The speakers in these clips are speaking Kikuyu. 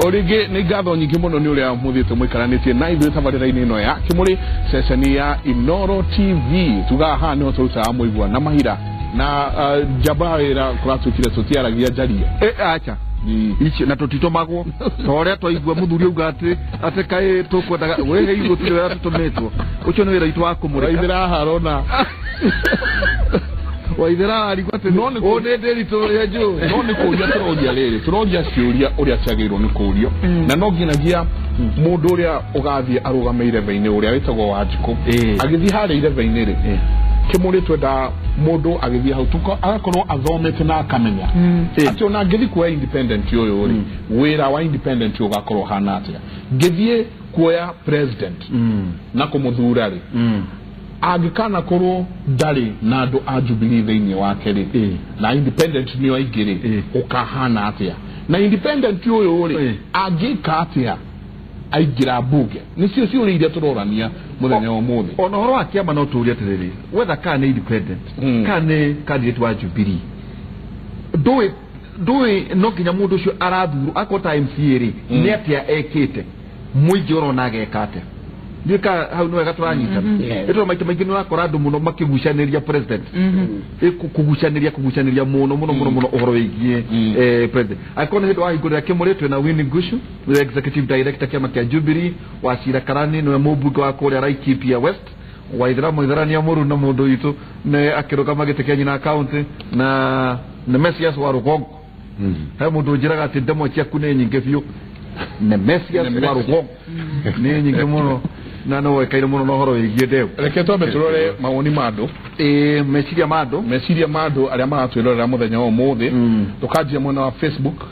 O rĩngĩ nĩ ngatho nyingĩ mũno nĩ ũrĩa mũthiĩte mũikaranĩtie na ithuĩ tabarĩra-inĩ ĩno ya Kĩmũrĩ, ceceni ya Inoro TV. Tugaga haha nĩho tũrutaga mũigua na mahira na njamba ya wĩra kũratuĩkire tũtiaragia njarie. Acha icio na tũtitũmagwo ta ũrĩa twaigua mũthuri auga atĩ atĩ kaĩ tũkwendaga wĩhe gũtirĩ wĩra tũtũmĩtwo, ũcio nĩ wĩra witũ wa kũmũrĩka. Waithĩra haha Waithĩra arigwo atĩ No nĩ ũũ nĩ ndĩritũ ũrĩa njũĩ. No nĩ kũria tũroria rĩrĩ, tũroria ciũria ũrĩa ciagĩrĩirwo nĩ kũrio, na no nginyagia mũndũ ũrĩa ũgathiĩ arũgame irebe-inĩ ũrĩa wĩtagwo Wanjikũ agĩthiĩ harĩa irebe-inĩ rĩ, Kĩmũrĩ twenda mũndũ agĩthiĩ hau tuko agakorwo athomete na akamenya atĩ ona ngĩthiĩ kuoya independent ũyũ rĩ, wĩra wa independent ũgakorwo hana atĩa. Ngĩthiĩ kuoya president na kũmũthura rĩ, angĩkana korwo ndarĩ na andũ a Jubilee thĩinĩ wake rĩ, na independent nĩo aingĩ rĩ, ũkahana atĩa? Na independent ũyũ rĩ, angĩka atĩa aingĩra mbunge? Nĩcio ciũria iria tũrorania mũthenya wa ũmũthĩ. Ona ũhoro wa kĩama no tũũrie atĩrĩrĩ, whether kana nĩ independent kana nĩ candidate wa Jubilee, ndũĩ no nginya mũndũ ũcio arathurwo akorwo ta MCA rĩ, nĩ atĩa ekĩte mũingĩ ũrona ageka atĩa? Ndiũĩ ka hau nĩ wega tũranyitana. Ĩtondũ maita maingĩ nĩ ũrakora andũ mũno makĩgucanĩria president, kũgucanĩria mũno mũno mũno mũno ũhoro wĩgiĩ president. Angĩkorwo nĩ hĩndĩ wahingũrĩra Kĩmũrĩ, twĩna Winnie Ngushu, nĩwe executive director kĩama kĩa Jubilee, Wachira Karani nĩwe mũmbunge wa kũrĩa Laikipia West, Waithera Mũitherania mũru na mũndũ witũ nĩ akĩrũgama gĩtĩ kĩa nyina county, na nĩ Messias wa Rũgongo. He mũndũ ũnjĩraga atĩ ndemwa ciaku nĩ nyingĩ biũ. Nĩ Messias wa Rũgongo nĩ nyingĩ mũno na nĩ woĩkaine mũno na ũhoro wĩgiĩ ndegwa. Reke twambe tũrore mawoni ma andũ. Ĩĩ, meciria ma andũ. Meciria ma andũ arĩa maratwĩrorera mũthenya wa ũmũthĩ. Tũkanjia mwena wa Facebook.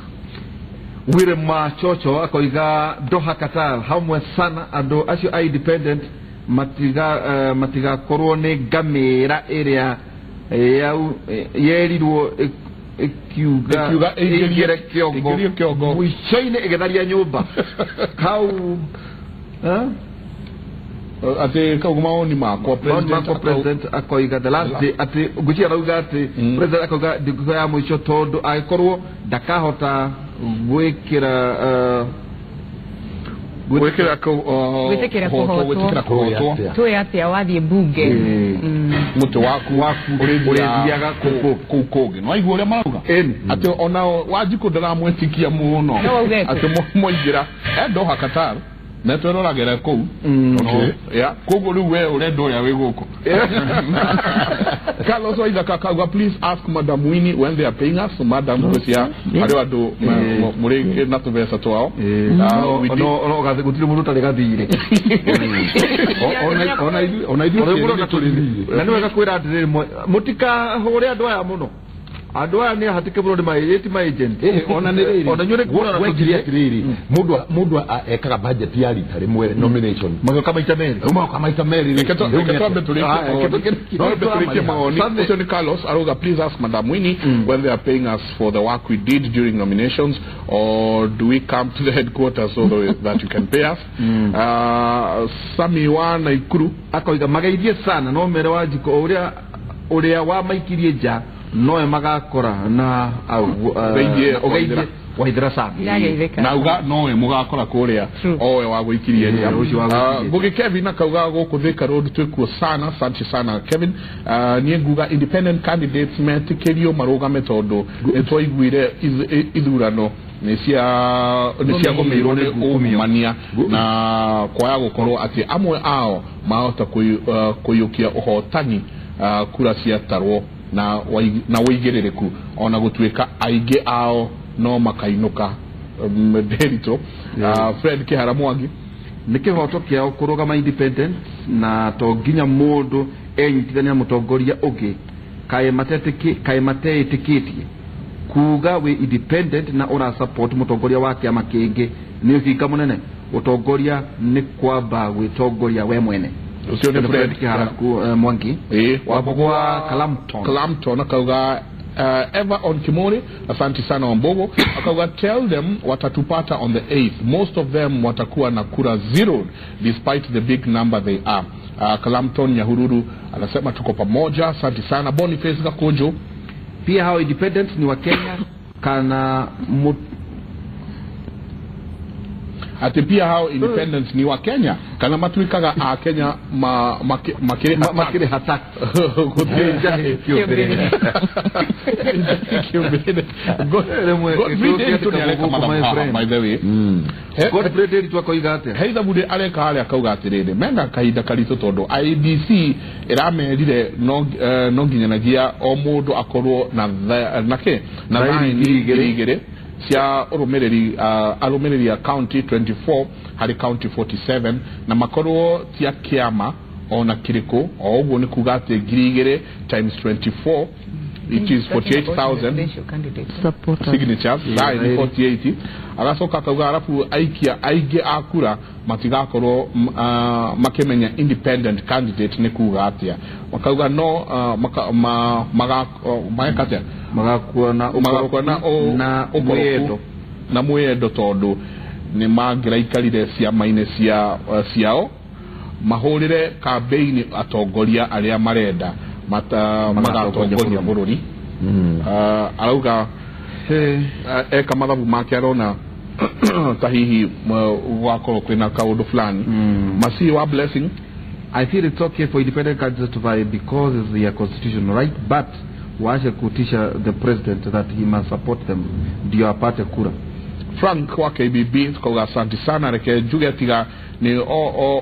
Wilma Chocho akoiga Doha Qatar hamwe sana andũ acio a independent matigakorwo nĩ ngamĩra ĩrĩa yerirwo ĩkiuga Ĩkiuga ĩingĩre kĩongo, ĩingĩrie kĩongo. Mũico-inĩ ĩgĩtharia nyũmba kau. Atĩ kau mawoni makwa Maoni makwa president akoiga the last day atĩ ngwĩciria arauga atĩ president akoiga ndungata ya mũico tondũ angĩkorwo ndakahota gwĩkĩra gwĩkĩra Gwĩtĩkĩra kũhotwo, gwĩtĩkĩra kũhotwo. Tũĩ atĩa wathiĩ mbunge? Mũtĩ waku ũrĩthiaga kũu kũngĩ. No aigua ũrĩa marauga atĩ ona Wanjikũ ndaramwĩtĩkia mũno. No augĩte. Atĩ mwaingĩra Doha Qatar na tweroragĩra kũu. Yeah. Koguo rĩu we ũrenda ũrĩa wĩ gũkũ. Carlos Waithaka akauga please ask Madam Winnie when they are paying us. So Madam ngwĩciria harĩ andũ mũrĩ na tũbeca twao. Gũtirĩ mũndũ ũtarĩ gathirĩ. Ona ithuĩ tũrĩ thirĩ. Na nĩ wega kwĩra atĩrĩrĩ, mũtikahũre andũ aya mũno. Andũ aya nĩ ahatĩke mũno, nĩ ma agent. Ona nĩ rĩrĩ, Ona inyuĩ nĩ kuona na gwekire tũthiĩ. atĩrĩrĩ, mũndũ ekaga budget ya rita rĩmwe nomination, Magĩũka maita merĩ. rĩu magoka maita merĩ rĩ. Reke Rĩu nĩ twambe atĩa? tũrĩkie mawoni. Ũcio nĩ Carlos arauga please ask Madam Winnie when they are paying us for the work we did during nominations, or do we come to the headquarters so that you can pay us? Sami wa Naikuru akoiga mageithie sana no mere Wanjikũ ũrĩa wamaikirie nja nowe magakora na Ũgeithie ũgeithie Waithera sana. Ndageithĩka. Na uga nowe mũgakora kũrĩa owe wa gwĩkirie nja. Ũcio wa gwĩkirie. Ngugi Kevin akauga gũkũ Thika Road twĩkuo sana, asante sana Kevin. Niĩ nguga independent candidates metĩkĩrio marũgame tondũ nĩ twaiguire ithurano nĩ ciagũmĩirwo nĩ ungumania na kwaya gũkorwo atĩ amwe ao mahota kũiyũkia ũhotani kura ciatarwo na ũigĩrĩrĩku ona gũtuĩka aingĩ ao no makainũka Ndĩritũ. Fred Kĩhara Mwangi nĩ kĩhoto kĩao kũrũgama independent na to nginya mũndũ enyitithania na mũtongoria ũngĩ kaĩ mateĩtĩkĩtie kuga wĩ independent na ũra support mũtongoria wa kĩama kĩngĩ nĩ ũhinga mũnene. Ũtongoria nĩ kwamba gwĩtongoria we mwene. Ũcio nĩ Fred Kĩhara Mwangi Wambogo wa Clampton. Clampton akauga Eva on Kimori, asante sana Wambogo. Akauga tell them watatupata on the 8th. Most of them watakuwa na kura zero despite the big number they are. Clampton Nyahururu anasema tuko pamoja, asante sana. Boniface Gakojo pia hao independent ni wa Kenya kana Atĩ pia hao independence ni wa Kenya kana matuĩkaga a Kenya makĩrĩha tax. Gũtirĩ njahĩ kĩũmbĩrĩre. Kĩũmbĩrĩre. Godfrey Nderitu nĩareka mathabu haha, by the way. Godfrey Nderitu akoiga atĩa? He ithabu rĩ areka harĩa akauga atĩrĩrĩ, mena kahinda karitũ tondũ IEBC ĩramerire no nginyanagia o mũndũ akorwo na na kĩ na thaini 2,000 cia ũrũmĩrĩri arũmĩrĩri a county 24 harĩ county 47 na makorwo tia kĩama ona kĩrĩkũ. O ũguo nĩ kuga atĩ 2,000 times 24 it is 48,000 signatures thaini 48. Agacoka akauga arabu aikia aingĩ a kura matigakorwo makĩmenya independent candidate nĩ kuga atĩa. Makauga no mageka atĩa, magakuona na ũkoroku na mwĩyendo tondũ nĩ mangĩraikarire ciama-inĩ ciao mahũrĩre kambĩini atongoria arĩa marenda magatongoria bũrũri. Arauga eka mathabu make arona ta hihi gwakorwo kwĩna kaũndũ fulani. Masihi wa Blessing, I feel it's okay for independent candidates to vie because it's their constitutional right, but waache kutisha the president that he must support them ndio apate kura. Frank wa KBB tukauga asante sana. Reke njuge tiga ni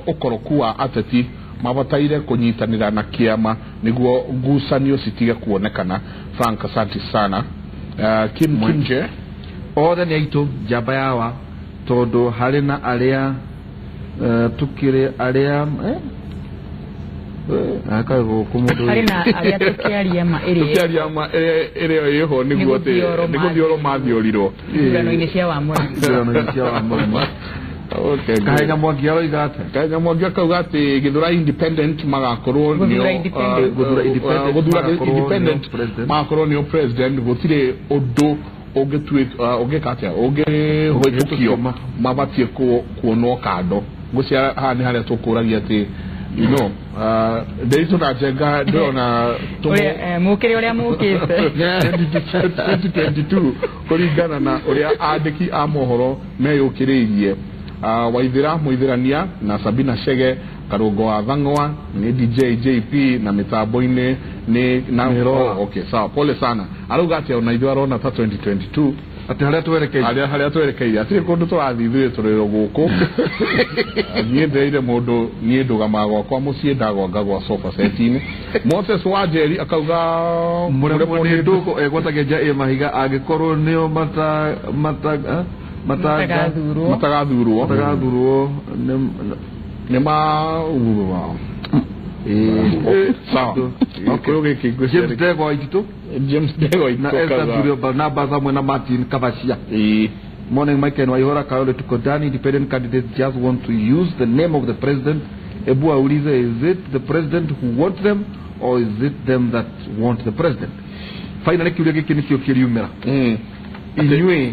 ũkoroku wa ateti mabataire kũnyitanĩra na kĩama nĩguo ngucanio citige kuonekana. Frank, asante sana. Kim Kimje othe nĩ aitũ njamba yawa tondũ harĩ na arĩa tukĩrĩ arĩa harĩ na arĩa tũkĩaria ma ĩrĩa ma ĩrĩa ĩho nĩguo nĩgũthioro mathiorirwo ithurano-inĩ cia Wamũra. Okay, Kahenya Mwangi aroiga atĩa? Kahenya Mwangi akauga atĩ Gĩthũra independent magakorwo nĩo Gũthura independent magakorwo nĩo president. Gũtirĩ ũndũ ũngĩka atĩa ũngĩhĩtũkio mabatiĩ kuonwo kando. Ngũcia haha nĩ harĩa tũkũragia atĩ you know Nderitu na Njenga ndĩrona mũkĩrĩ ũrĩa mũkĩte 2022 kũringana na ũrĩa andĩki a mohoro meyũkĩrĩirie. Waithira Mũithĩrania na Sabina Chege, Karũngo wa Thang'wa nĩ DJ JP na mĩtambo-inĩ nĩ na okay, sawa, pole sana. Arauga atĩ ona ithuĩ arona ta 2022 atĩ harĩa twerekeire, harĩa twerekeire atirĩ kũndũ tũrathiĩ ithuĩ tũrĩ gũkũ. Niĩ ndeire mũndũ niĩ ndũgamaga gwakwa mũciĩ ndagwanga gwa sofa set-inĩ. Moses Wanjeri akauga mũremwo nĩ ndũgũ egwatagia nja ĩ mahiga angĩkorwo nĩo matagathurwo nĩ ma sawa. James Ndegwa Waititũ, James Ndegwa na Esther Julio Barnabas hamwe na Martin Kavacia. Morning Michael Waihora Kayole, tuko ndani. Independent candidates just want to use the name of the president. Ebu aulize, is it the president who wants them or is it them that want the president? Finally kiuria gĩkĩ nĩkĩo kĩriumĩra. Inyuĩ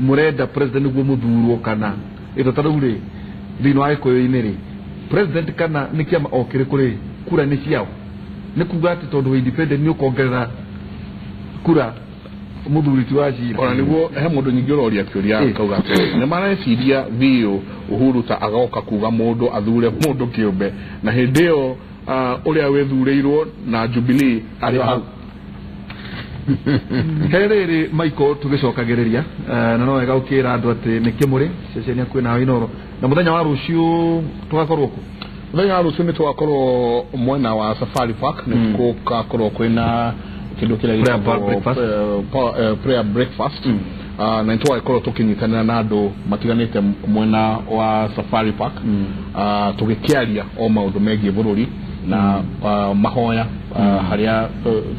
mũrenda president nĩguo mũthurwo kana ĩto ta rĩu rĩ thĩinĩ wa gĩkũyũ-inĩ rĩ president kana nĩ kĩama o kĩrĩkũ rĩ kura nĩ ciao? Nĩ kuga atĩ tondũ wĩ independent nĩ ũkongerera kura mũthuri ti wa Cira. Ona nĩguo he mũndũ nyingĩ ũroria kĩũria akauga atĩrĩ nĩ mareciria biũ Uhuru ta agoka kuga mũndũ athure mũndũ kĩũmbe na hĩndĩ ĩyo ũrĩa wĩthurĩirwo na Jubilee arĩ hau. He rĩrĩ Michael tũgĩcokagĩrĩria na no wega ũkĩra andũ atĩ nĩ kĩmũrĩ ceceni yaku ĩna Inooro na mũthenya wa rũciũ tũgakorwo kũ? Mũthenya wa rũciũ nĩ tũgakorwo mwena wa Safari Park, nĩ gũgakorwo kwĩna kĩndũ kĩrĩa gĩtagwo prayer breakfast. Na nĩ tũgagĩkorwo tũkĩnyitanĩra na andũ matiganĩte mwena wa Safari Park, tũgĩkĩaria o maũndũ megiĩ bũrũri na mahoya harĩa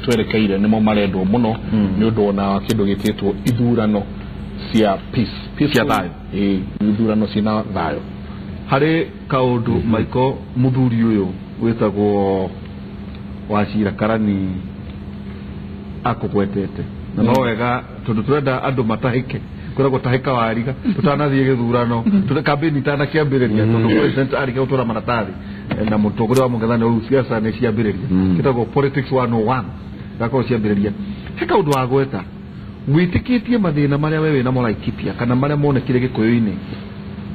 twerekeire nĩmo marendwo mũno nĩ ũndũ ona kĩndũ gĩtĩtwo ithurano cia peace cia thayũ. Ithurano ciĩna thayũ. Harĩ kaũndũ Michael mũthuri ũyũ wĩtagwo Wachira Karani akũgwetete na no wega tondũ tũrenda andũ matahĩke kwĩragwo tahĩka wariga tũtanathiĩ gĩthurano kambĩni itanakĩambĩrĩria tondũ president arĩkia gũtwara maratathi na mũtongoria wa mũng'ethanĩro rĩu ciaca nĩ ciambĩrĩria gĩtagwo politics 101 gakorwo ciambĩrĩria. He kaũndũ wagweta wĩtĩkĩtie mathĩna marĩa we wĩnamo Laikipia kana marĩa monekire gĩkũyũ-inĩ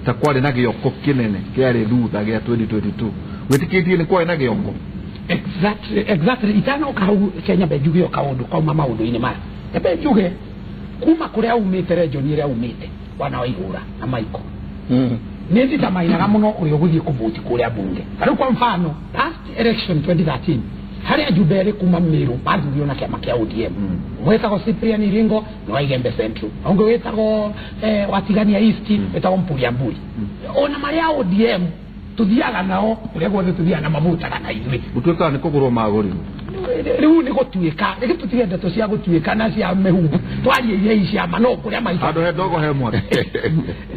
Ta kwarĩ na gĩoko kĩnene kĩarĩ thutha gĩa 2022. Wĩtĩkĩtie nĩ kwarĩ na gĩoko? Exactly itanoka hau Kenya be njuge o kaũndũ kauma maũndũ-inĩ maya. Be njuge kuma kũrĩa aumĩte region ĩrĩa aumĩte wana Waihura na Michael. Nĩ nditamainaga mũno ũrĩa ũgũthiĩ kũvoti kũrĩa bunge. Rĩu kwa mfano last election 2013 harĩa ajumbe erĩ kuma Meru mathurirwo na kĩama kĩa ODM. Wetagwo Cyprian Iringo na wa Igembe Central. Ũngĩ wĩtagwo Watigania East wĩtagwo Mpuria Mbui. Ona marĩa ODM tuthiaga nao kũrĩa guothe tuthiaga na mavutaga na ithuĩ. Gũtuĩkaga nĩ kũgũrwo magũrirwo. Rĩu nĩ gũtuĩka rĩngĩ tũtige ndeto cia gũtuĩka na cia mĩhuhu twarie iria ici cia ma no kũrĩa maitũ handũ he ndogo he mwaki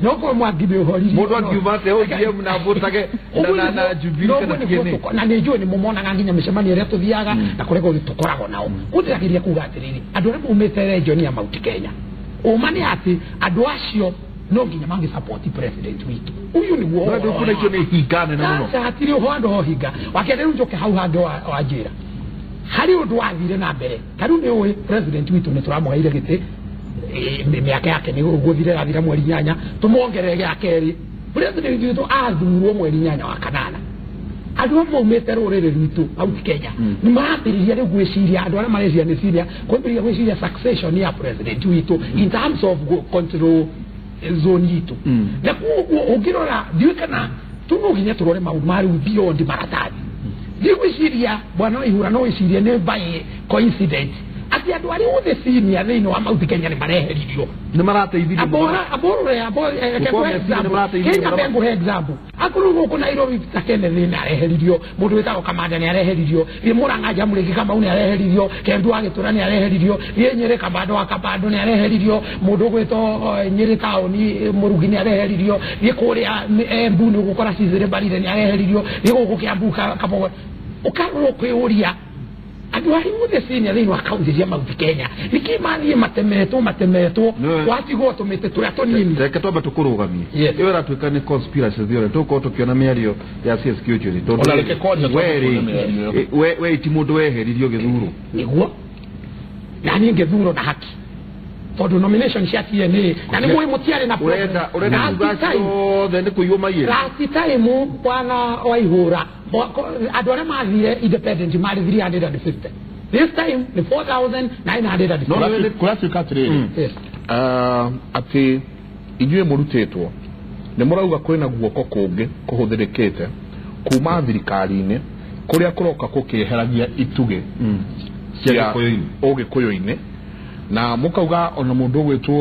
no kũrĩ mwaki nĩ ũhoririe mũndũ angiuma atĩa ODM na mbũtage na Jubilee kana kĩnĩ na nĩ njũĩ nĩ mũmonaga nginya mĩcemanio ĩrĩa tũthiaga na kũrĩa guothe tũkoragwo nao. Kũndĩragĩria kuga atĩrĩrĩ andũ arĩa maumĩte region ya Mount Kenya ũma nĩ atĩ andũ acio no nginya mangi support president witũ uyu nĩguo no ndũkuona icio nĩ hinga nene mũno. Aca hatirĩ ũhoro andũ ho hinga wakerĩ rĩu njoke hau handũ wa njĩra harĩ ũndũ wathire na mbere ta rĩu nĩ ũĩ president witũ nĩ tũramũheire gĩtĩ mĩaka yake nĩ gũthire yathira mweri 8 tũmwongerere gĩa kerĩ. President witũ athurwo mweri 8 wa kanana andũ amwe maumĩte rũrĩrĩ rwitũ Mount Kenya nĩ marambĩrĩria rĩu gwĩciria andũ arĩa mareciria nĩ ciria kwambĩrĩria gwĩciria succession ya president witũ in terms of control zone itũ. Na koguo ũngĩrora ndiũĩ kana tu no nginya tũrore maũndũ ma rĩu beyond maratathi. Ndigwĩciria bwana Waihura no wĩcirie nĩ by coincidence atĩ andũ arĩa othe senior thĩinĩ wa Mount Kenya nĩ mareheririo nĩ marateithirio Kenya be ngũhe example akorwo gũkũ Nairobi ta Kenneth nĩ areheririo mũndũ wĩtagwo Kamanda nĩ areheririo thiĩ Murang'a Jamũrĩki Kamau nĩ areheririo Kendu wa Gĩtũra nĩ areheririo thiĩ Nyĩrĩ Kamando wa Kabando nĩ areheririo mũndũ ũgwĩtwo Nyĩrĩ taũni Mũrugi nĩ areheririo thiĩ kũrĩa Embu nĩ ũgũkora Cicely Mbarire nĩ areheririo thiĩ gũkũ Kiambu Kabogo ũkarorwo kwĩyũria andũ arĩa othe senior thĩinĩ wa kaunti cia Mount Kenya nĩkĩ mathiĩ matemetwo watigwo tũmĩtĩ tũrĩa tũnini. Reke twambe tũkũrũgamie ĩyo ĩratuĩka nĩ conspiracy theory tũgũkorwo tũkĩona mĩario ya CS Kiuchuri tondũ we ti mũndũ weheririo gĩthuro nĩguo na niĩ ngĩthurwo na haki tondũ nomination cia TNA na nĩ mũĩ mũtiarĩ na ũrenda kuga ciothe nĩ kũiywo maiyĩre. Last time bwana Waihura andũ arĩa mathire independent marĩ 350 this time nĩ 4950. Kũratuĩka atĩrĩrĩ atĩ inyuĩ mũrutĩtwo nĩ mũrauga kwĩna guoko kũngĩ kũhũthĩrĩkĩte kuma thirikari-inĩ kũrĩa kũroka gũkĩeheragia itugĩ cia ũgĩkũyũ-inĩ na mũkauga ona mũndũ ũgwĩtwo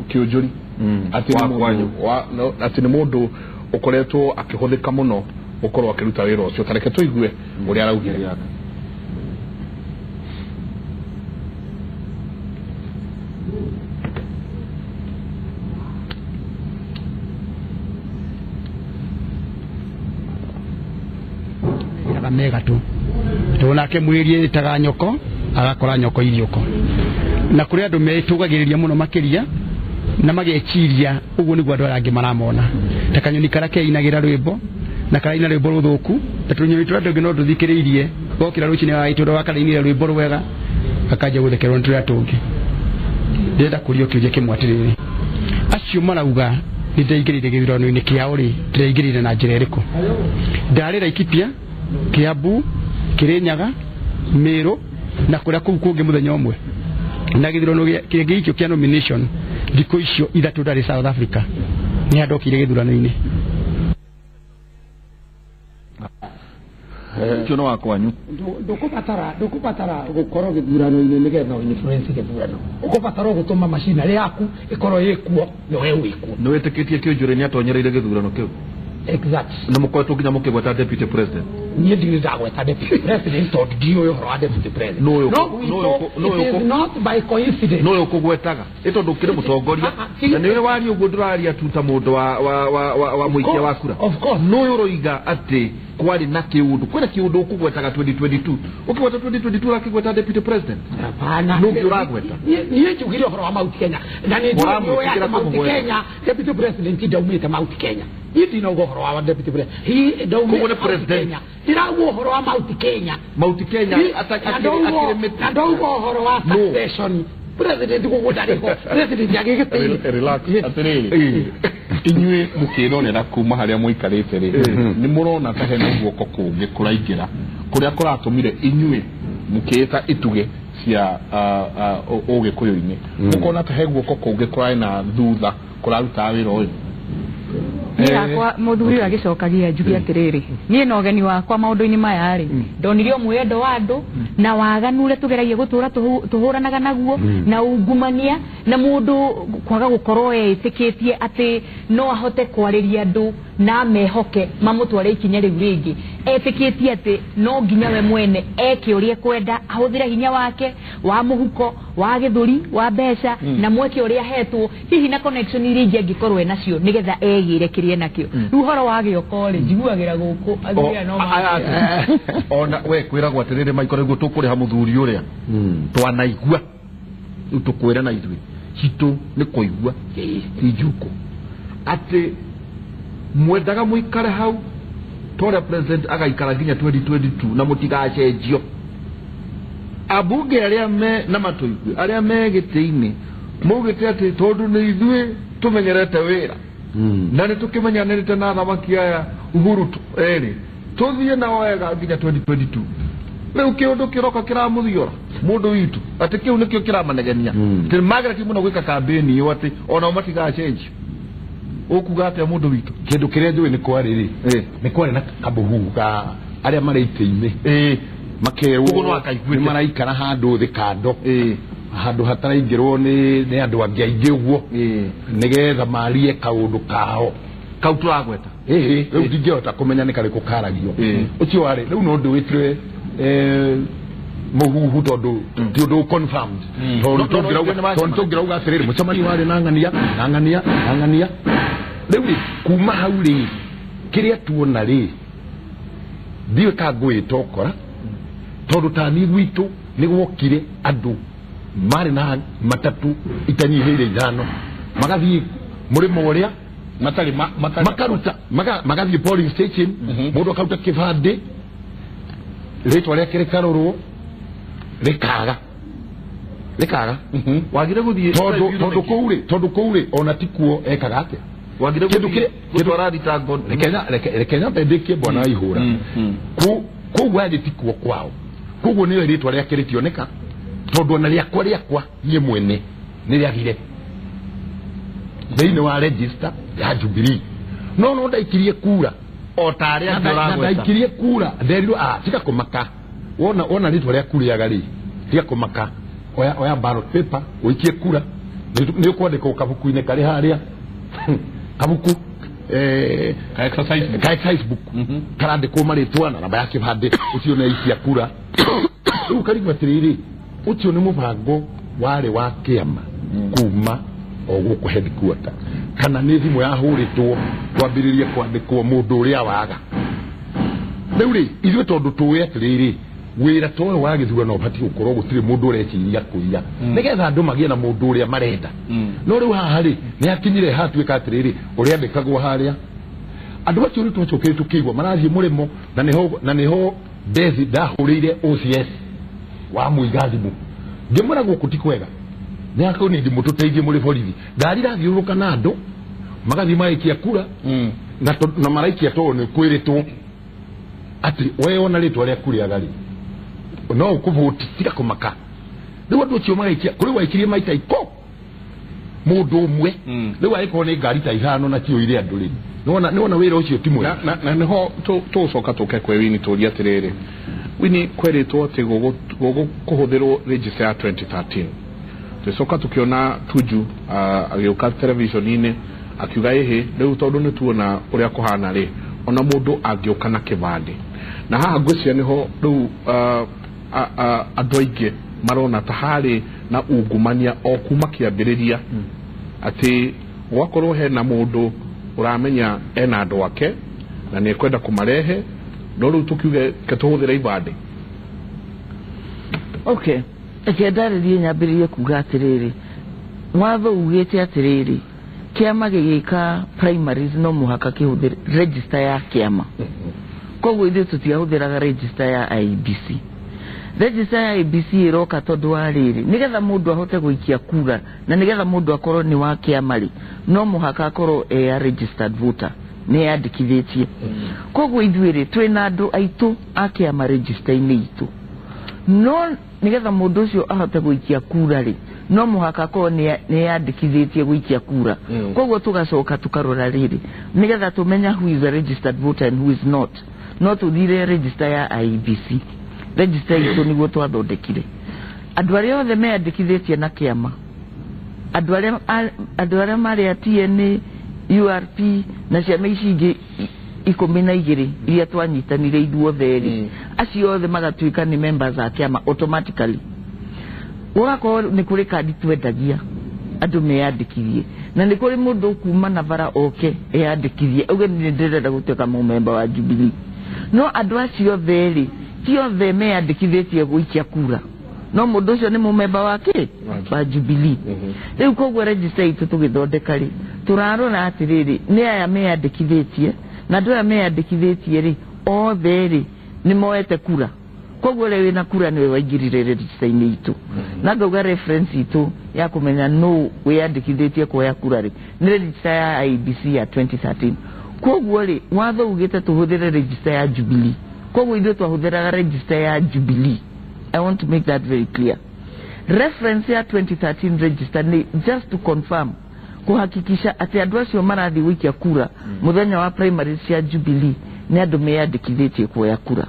Kĩũnjũri atĩ nĩ mũndũ ũkoretwo akĩhũthĩka mũno gũkorwo akĩruta wĩra ũcio. Ta reke tũigue ũrĩa araugire. Mega tu nake mwĩrie ĩtaga nyoko agakora nyoko iriũko na kũrĩ andũ metũgagĩrĩria mũno makĩria na mageciria ũguo nĩguo andũ arĩa angĩ maramona ta kanyoni karĩa keinagĩra rwĩmbo na karaina rwĩmbo rũthũku ta tũnyoni tũrĩa tũngĩ no tũthikĩrĩirie gokĩra rũcinĩ wagaitũra wakarainĩra rwĩmbo rwega gakanjia gũthekerwo nĩ tũrĩa tũngĩ. Ndĩrenda kũrio kĩũria kĩmwe atĩrĩrĩ acio marauga nĩ ndeingĩrĩire gĩthurano-inĩ kĩao rĩ ndĩreingĩrĩire na njĩra ĩrĩkũ? Ndarĩ Laikipia, Kiambu, Kirinyaga, Meru na kũrĩa kũu kũngĩ mũthenya ũmwe na gĩthurano kĩrĩa gĩikio kĩa nomination thikũ icio ithatũ ndarĩ South Africa nĩ handokire gĩthurano-inĩ. Ũcio nĩ wa kwanyu ndũkũbatara gũkorwo gĩthurano-inĩ nĩgetha influence gĩthurano ũkũbatara gũtũma machinery yaku ĩkorwo ĩkuo na we wĩkuo. Nĩ wĩtĩkĩtie Kĩũnjũri nĩ atonyereire gĩthurano kĩu? Exact. Na mũkoretwo nginya mũkĩgweta deputy president? Niĩ ndirĩ ndagweta deputy president tondũ ndiũĩ ũhoro wa deputy president. No it is not by coincidence. Nũyũ ũkũgwetaga ĩ tondũ ũkĩrĩ mũtongoria na nĩ ũrĩ waria ũguo ndũraria tu ta mũndũ wa mũikia wa kura. Of course. Nũyũ ũroiga atĩ kwarĩ na kĩũndũ kwĩna kĩũndũ ũkũgwetaga 2022 ũkĩgweta 2022 ũrakĩgweta deputy president? Hapana. Nũngĩ ũragweta? Niĩ njugire ũhoro wa Mount Kenya na nĩ njũĩ atĩ Mount Kenya deputy president ndaumĩte Mount Kenya. Niĩ ndinauga ũhoro wa deputy president. He ndaumĩte Mount Kenya. Ndĩrauga ũhoro wa Mount Kenya. Mount Kenya na ndauga ũhoro wa succession President gũkũ ndarĩ ho, president agĩgĩtĩire. Relax atĩrĩrĩ, inyuĩ mũkĩrorera kuma harĩa mũikarĩte rĩ, nĩ mũrona ta hena guoko kũngĩ kũraingĩra kũrĩa kũratũmire inyuĩ mũkĩĩta itugĩ cia ũgĩkũyũ-inĩ, mũkona ta he guoko kũngĩ kũrarĩ na thutha kũrarutaga wĩra ũyũ? Niĩ hakwa mũthuri ũyũ agĩcokagia njuge atĩrĩrĩ, niĩ na ũgeni wakwa maũndũ-inĩ maya rĩ, ndonire mwendo wa andũ na waganu ũrĩa tũgeragia gũtũra tũhũranaga naguo na ungumania na mũndũ kwaga gũkorwo etĩkĩtie atĩ no ahote kwarĩria andũ na mehoke mamũtware ikinya rĩu rĩngĩ, etĩkĩtie atĩ no nginya we mwene eke ũrĩa ekwenda, ahũthĩre hinya wake wa mũhuko, wa gĩthũri, wa mbeca, na mweke ũrĩa ahetwo hihi na connection iria ingĩ angĩkorwo enacio nĩgetha egĩre kĩrĩa enakĩo. Rĩu ũhoro wa gĩoko rĩ, njiguagĩra gũkũ athuri aya no ona we kwĩragwo atĩrĩrĩ, maikoro nĩguo tũkũrĩha mũthuri ũrĩa twanaigua, rĩu tũkwĩra na ithuĩ citũ nĩ kũigua ti njuko atĩ mwendaga mũikare hau toria president agaikara nginya 2022 na mũtigacenjio. Ambunge arĩa me na matũigue arĩa me gĩtĩ-inĩ maugĩte atĩ tondũ nĩ ithuĩ tũmenyerete wĩra na nĩ tũkĩmenyanĩrĩte na athamaki aya Uhuru erĩ, tũthiĩ nao wega nginya 2022. Rĩu kĩũndũ kĩroka kĩramũthiora mũndũ witũ atĩ kĩu nĩkĩo kĩramanegenia, atĩ mageragia mũno gwĩka kambĩni ĩyo atĩ onao matigacenjio. Ũkuga atĩa mũndũ witũ? Kĩndũ kĩrĩa njũĩ nĩ kwarĩ rĩ, nĩ kwarĩ na kabũhuhu ka arĩa marĩ itĩ-inĩ makerwo nĩ maraikara handũ thĩ kando, handũ hataraingĩrwo nĩ andũ angĩ aingĩ ũguo, nĩgetha marie kaũndũ kao kau tũragweta. Rĩu ndingĩhota kũmenya nĩ karĩkũ karagio ũcio warĩ. Rĩu no ndũwĩtire mũhuhu tondũ ti ũndũ confirmed, tondũ tũngĩrauga atĩrĩrĩ mũcemanio warĩ na ng'ania na ng'ania na ng'ania. Rĩu rĩ, kuma hau rĩ, kĩrĩa tuona rĩ, ndiũĩ ka ngũĩta ũkora, tondũ tani gwitũ nĩ gwokire andũ marĩ na matatũ itanyihĩire 5 magathiĩ mũrĩmo ũrĩa matarĩ makaruta magathiĩ polling station, mũndũ akaruta kĩbandĩ, rĩtwa rĩake rĩkarorwo rĩkaga wagire gũthiĩ tondũ kũu rĩ ona tikuo ekaga atĩa, wagire gũthiĩ gũtwara thitango. Reke nyambe ndĩkie bwana wa ihũra kũu wathiĩ tikuo kwao, koguo nĩyo rĩtwa rĩake rĩtioneka, tondũ ona rĩakwa niĩ mwene nĩ rĩagire thĩinĩ wa register ya Jubilee. No ndaikirie kura o ta arĩa angĩ ũragweta, ndaikirie kura nderirwo tiga kũmaka, wona rĩtwa rĩaku rĩaga rĩ, tiga kũmaka, oya ballot paper ũikie kura, nĩ ũkwandĩkwo kabuku-inĩ karĩ harĩa kabuku ka exercise book karandĩkwo marĩtwa na namba ya kĩbandĩ, ũcio nĩ aikia kura. Rĩu karigwo atĩrĩrĩ, ũcio nĩ mũbango warĩ wa kĩama kuma o gũkũ headquarter, kana nĩ thimũ yahũrĩtwo kwambĩrĩria kwandĩkwo mũndũ ũrĩa waga. Rĩu rĩ, ithuĩ tondũ tũĩ atĩrĩrĩ, wĩra ta ũyũ wa gĩthurano ũbatiĩ gũkorwo gũtirĩ mũndũ ũreciria kũiya, nĩgetha andũ magĩe na mũndũ ũrĩa marenda. No rĩu haha rĩ, nĩ hakinyire hatuĩka atĩrĩrĩ, ũrĩa andĩkagwo harĩa andũ acio rĩu twacokire tũkĩigua marathiĩ mũrĩmo, na nĩho Dethi ndahũrĩire OCS wa mũiga thimũ ngĩmwĩra gũkũ ti kwega, nĩ akũnindi mũtũteithie mũrĩ borithi, ngari irathiũrũrũka na andũ magathiĩ magaikia kura na maraikia tondũ nĩ kwĩrĩtwo atĩ we ona rĩtwa rĩaku rĩaga rĩ no ũkũvũti, tiga kũmaka. Rĩu andũ acio magaikia kũrĩ waikirie maita iko mũndũ ũmwe, rĩu angĩkorwo nĩ ngari ta 5 na ciyũire andũ rĩ, nĩwona wĩra ũcio ti mwega. Na nĩho tũgũcoka tũke kwĩ Winnie tũrie atĩrĩrĩ, Winnie, kwerĩtwo atĩ gũkũhũthĩrwo register ya 2013, tũgĩcoka tũkĩona Tuju agĩũka television-inĩ akiuga ĩhĩ, rĩu tondũ nĩ tuona ũrĩa kũhana rĩ, ona mũndũ angĩũka na kĩbandĩ. Na haha ngwĩciria nĩho rĩu andũ aingĩ marona ta harĩ na ungumania o kuma kĩambĩrĩria, atĩ gwakorwo hena mũndũ ũramenya ena andũ ake na nĩ ekwenda kũmarehe, no rĩu tũkiuge ke tũhũthĩre ibandĩ. Okay, reke ndarĩrie nyambĩrĩrie kuga atĩrĩrĩ, watho ugĩte atĩrĩrĩ, kĩama gĩgĩka primaries no mũhaka kĩhũthĩre register ya kĩama, koguo ithuĩ tũtiahũthĩraga register ya IEBC. Register ya IEBC ĩroka tondũ wa rĩrĩ, nĩgetha mũndũ ahote gũikia kura na nĩgetha mũndũ akorwo nĩ wa kĩama rĩ, no mũhaka akorwo e a registered voter, nĩ eyandĩkithĩtie. Koguo ithuĩ rĩ, twĩna andũ aitũ a kĩama register-inĩ itũ, no nĩgetha mũndũ ũcio ahote gũikia kura rĩ, no mũhaka akorwo nĩ eyandĩkithĩtie gũikia kura. Koguo tũgacoka tũkarora rĩrĩ, nĩgetha tũmenya who is a registered voter and who is not, no tũthire register ya IEBC. Register itũ nĩguo twathondekire andũ arĩa othe meyandĩkithĩtie na kĩama, andũ arĩa marĩ a TNA, URP na ciama ici ingĩ 12 iria twanyitanire ithuothe rĩ, acio othe magatuĩka nĩ members a kĩama automatically. Gũgakorwo nĩ kũrĩ kandi twendagia andũ meyandĩkithie, na nĩ kũrĩ mũndũ kuma na bara oke eyandĩkithie auge nĩ ndĩrenda gũtuĩka mũmemba wa Jubilee. No andũ acio othe rĩ, ti othe meyandĩkithĩtie gũikia kura, no mũndũ ũcio nĩ mũmemba wa kĩ? Wa Jubilee. Rĩu koguo register itũ tũgĩthondeka rĩ, tũrarora atĩrĩrĩ, nĩ aya meyandĩkithĩtie, na andũ aya meyandĩkithĩtie rĩ, othe rĩ nĩ moete kura. Koguo ũrĩa wĩna kura nĩwe waingĩrire register-inĩ itũ. Na ngauga reference itũ ya kũmenya nũ wĩyandĩkithĩtie kuoya kura rĩ, nĩ register ya IEBC ya 2013. Koguo rĩ, watho ugĩte tũhũthĩre register ya Jubilee. Koguo ithuĩ twahũthĩraga register ya Jubilee. I want to make that very clear. Reference ya 2013 register ni just to confirm, kuhakikisha atĩ andũ acio marathiĩ gũikia kura mũthenya wa primary cia Jubilee nĩ andũ meyandĩkithĩtie kuoya kura.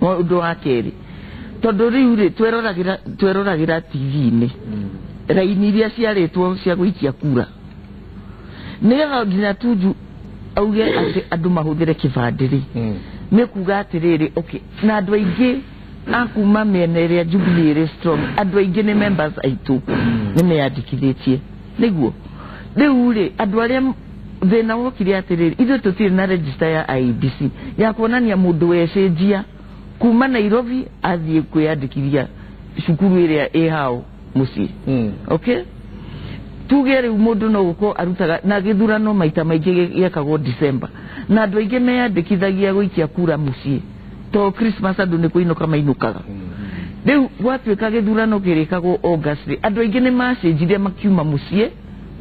Ũndũ wa kerĩ, tondũ rĩu rĩ, tweroragĩra TV-inĩ raini iria ciarĩtwo cia gũikia kura, nĩgetha nginya Tuju auge atĩ andũ mahũthĩre kĩbandĩ rĩ, nĩ kuga atĩrĩrĩ, okay, na andũ aingĩ a kuma mĩena ĩrĩa Jubilee ĩrĩ strong, andũ aingĩ nĩ members aitũ nĩ meyandĩkithĩtie. Nĩguo rĩu rĩ, andũ arĩa thĩna wokire atĩrĩrĩ, ithuĩ tũtirĩ na register ya IEBC ya kuonania mũndũ wecenjia kuma Nairobi athiĩ kwĩyandĩkithia cukuru ĩrĩa ĩ hao mũciĩ. Okay, tuge rĩu mũndũ no gũkorwo arutaga na gĩthurano maita maingĩ gĩekagwo December, na andũ aingĩ meyandĩkithagia gũikia kura mũciĩ to Christmas andũ nĩ kũinũka mainũkaga. Rĩu gwatuĩka gĩthurano kĩrĩkagwo August rĩ, andũ aingĩ nĩ macenjirie makiuma mũciĩ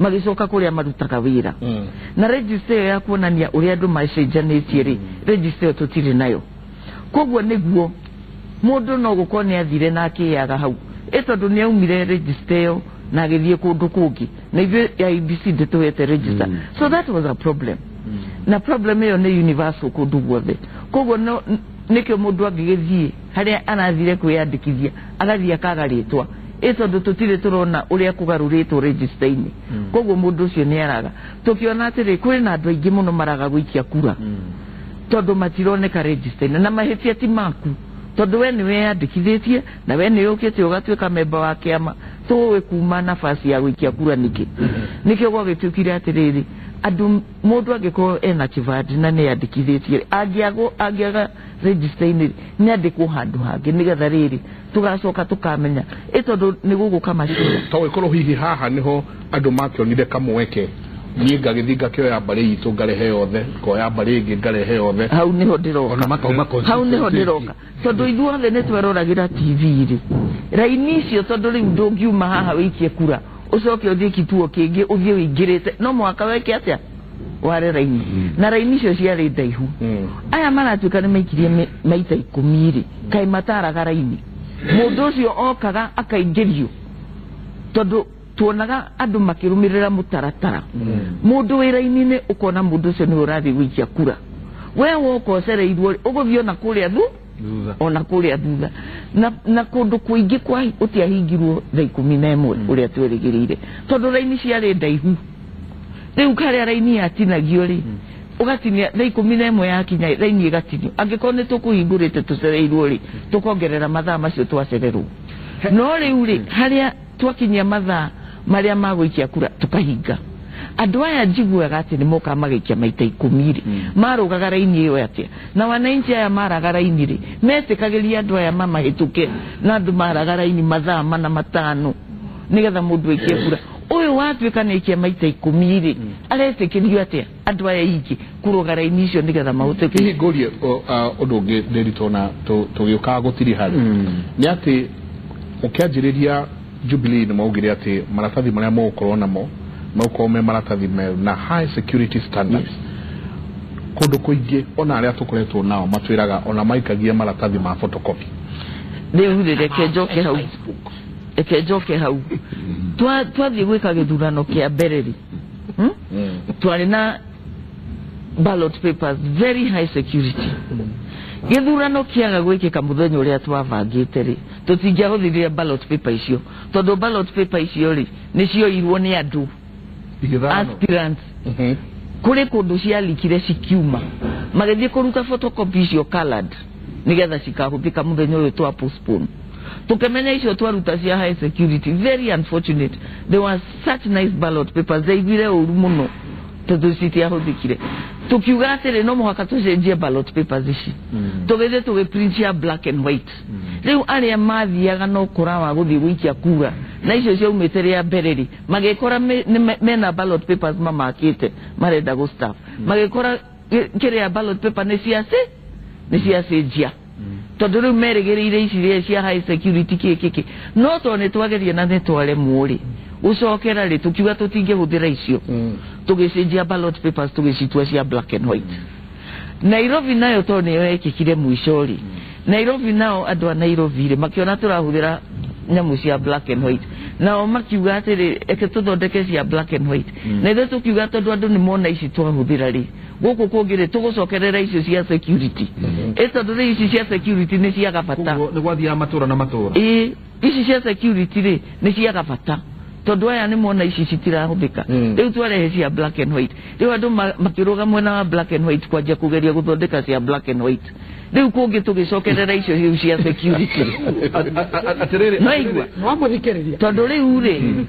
magĩcoka kũrĩa marutaga wĩra. Na register ĩyo ya kuonania ũrĩa andũ macenjanĩtie rĩ, register ĩyo tũtirĩ nayo. Koguo nĩguo mũndũ no gũkorwo nĩ athire na akĩyaga hau, ĩ tondũ nĩ aumire register ĩyo na agĩthiĩ kũndũ kũngĩ, na ithuĩ IEBC ndĩtũhete register. So that was a problem. Na problem ĩyo nĩ universal kũndũ guothe. Koguo no nĩkĩo mũndũ angĩgĩthiĩ harĩa arathire kwĩyandĩkithia agathiĩ akaga rĩtwa, ĩ tondũ tũtirĩ tũrona ũrĩa kũgarũrĩtwo register-inĩ. Koguo mũndũ ũcio nĩ araga. Tũkĩona atĩrĩ, kwĩna andũ aingĩ mũno maraga gũikia kura tondũ matironeka register-inĩ, na mahĩtia ti maku, tondũ we nĩ weyandĩkithĩtie na we nĩ ũkĩte ũgatuĩka memba wa kĩama, tũĩ kuma nafasi ya gũikia kura nĩkĩ. Nĩkĩo gwagĩtuĩkire atĩrĩrĩ, andũ mũndũ angĩkorwo ena kĩbandĩ na nĩ yandĩkithĩtie, angĩaga register-inĩ nĩ andĩkwo handũ hangĩ, nĩgetha rĩrĩ tũgacoka tũkamenya ĩ tondũ nĩ gũgũka macira. To ĩkorwo hihi haha nĩho andũ makĩonire kamweke, niĩ ngagĩthiĩ ngakĩoya mbarĩ itũ ngarehe yothe, ngoya mbarĩ ĩngĩ ngarehe yothe. Hau nĩho ndĩroka, hau nĩho ndĩroka, tondũ ithuothe nĩ tweroragĩra TV rĩ, raini icio, tondũ rĩu ndũngiuma haha wĩikie kura ũcoke ũthiĩ kituo kĩngĩ ũthiĩ ũingĩrĩte, no mũhaka weke atĩa? Ware raini. Na raini icio ciarĩ ndaihu. Aya maratuĩka nĩ maikirie maita 10 rĩ, kaĩ mataraga raini. Mũndũ ũcio okaga akaingĩrio, tondũ tuonaga andũ makĩrũmĩrĩra mũtaratara. Mũndũ wĩ raini-inĩ ũkona mũndũ ũcio nĩwe ũrathiĩ gũikia kura, we woka ũcereirwo ũgũthiĩ ona kũrĩa ona kũrĩa thutha. Na kũndũ kũingĩ kwa ũtiahingirwo thaa 11 ũrĩa twerĩgĩrĩire, tondũ raini ciarĩ ndaihu. Rĩu karĩa raini yatinagio rĩ, ũgatinia thaa 11 yakinya raini ĩgatinio. Angĩkorwo nĩ tũkũhingũrĩte tũcereirwo rĩ, tũkongerera mathaa macio twacererwo. No rĩu rĩ, harĩa twakinyia mathaa marĩa ma gũikia kura tũkahinga. Andũ aya njiguaga atĩ nĩ mokaga magaikia maita 10 rĩ, marũgaga raini ĩyo atĩa? Na wananchi aya maraga raini rĩ, metĩkagĩria andũ aya mamahĩtũke, na andũ maraga raini mathaa 4 5 nĩgetha mũndũ aikie kura. Ũyũ watuĩka nĩ aikia maita 10 rĩ, aretĩkĩrio atĩa andũ aya aingĩ kũrũga raini icio nĩgetha mahote hihi ngũrie ũndũ ũngĩ Ndĩritũ na tũgĩũkaga gũtiriha rĩ, nĩ atĩ ũkĩanjĩrĩria Jubilee nĩ maugire atĩ maratathi marĩa mũgũkorwo namo megũkorwo me maratathi na high security standards. Kũndũ kũingĩ ona arĩa tũkoretwo nao matwĩraga ona maikagia maratathi ma photocopy. Rĩu rĩ, reke njoke hau, reke njoke hau. Twathiĩ gwĩka gĩthurano kĩa mbere rĩ, twarĩ na ballot papers very high security. Gĩthurano kĩaga gwĩkĩka mũthenya ũrĩa twabangĩte rĩ, tũtingĩahũthĩrire ballot paper icio, tondũ ballot paper icio rĩ nĩ cioirwo nĩ andũ aspirants. Kũrĩ kũndũ cialikire cikiuma, magĩthiĩ kũruta photocopy icio colored nĩgetha cikahũthĩka mũthenya ũyũ twa postpone. Tukemenya icio twaruta cia high security. Very unfortunate, there were such nice ballot papers, ndaiguire ũru mũno tondũ citiahũthĩkire. Tukiuga atĩrĩ, no mũhaka tũcenjie ballot papers ici, tũgĩthiĩ tũgĩprint cia black and white. Rĩu arĩa mathiaga no kũra wa gũthiĩ gũikia kura na icio ciaumĩte rĩa mbere rĩ, magĩkora mena ballot papers mamakĩte marenda gũ staff, magĩkora kĩrĩa ballot paper nĩ ciacenjia, tondũ rĩu merĩgĩrĩire ici cia high security kĩ no tondũ nĩ twageria na nĩ twaremwo rĩ, gũcokera rĩ tũkiuga tũtingĩhũthĩra icio, tũgĩcenjia ballot papers tũgĩcitua cia black and white. Nairobi nayo tondũ nĩyo yekĩkire mũico rĩ, Nairobi nao andũ a Nairobi rĩ makĩona tũrahũthĩra nyamũ cia black and white, nao makiuga atĩrĩ, eke tũthondeke cia black and white. Na ithuĩ tũkiuga tondũ andũ nĩ mona ici twahũthĩra rĩ, gũkũ kũngĩ rĩ tũgũcokerera icio cia security. Ĩ tondũ rĩ ici cia security nĩ ciaga bata, nĩ gwathiaga matũra na matũra. Ĩ ici cia security rĩ nĩ ciaga bata, tondũ aya nĩ mona ici citirahũthĩka. Rĩu twarehe cia black and white. Rĩu andũ makĩrũga mwena wa black and white kwanjia kũgeria gũthondeka cia black and white. Rĩu kũngĩ tũgĩcokerera icio rĩu cia security. Atĩrĩrĩ, no igua nwamũthikĩrĩria, tondũ rĩu rĩ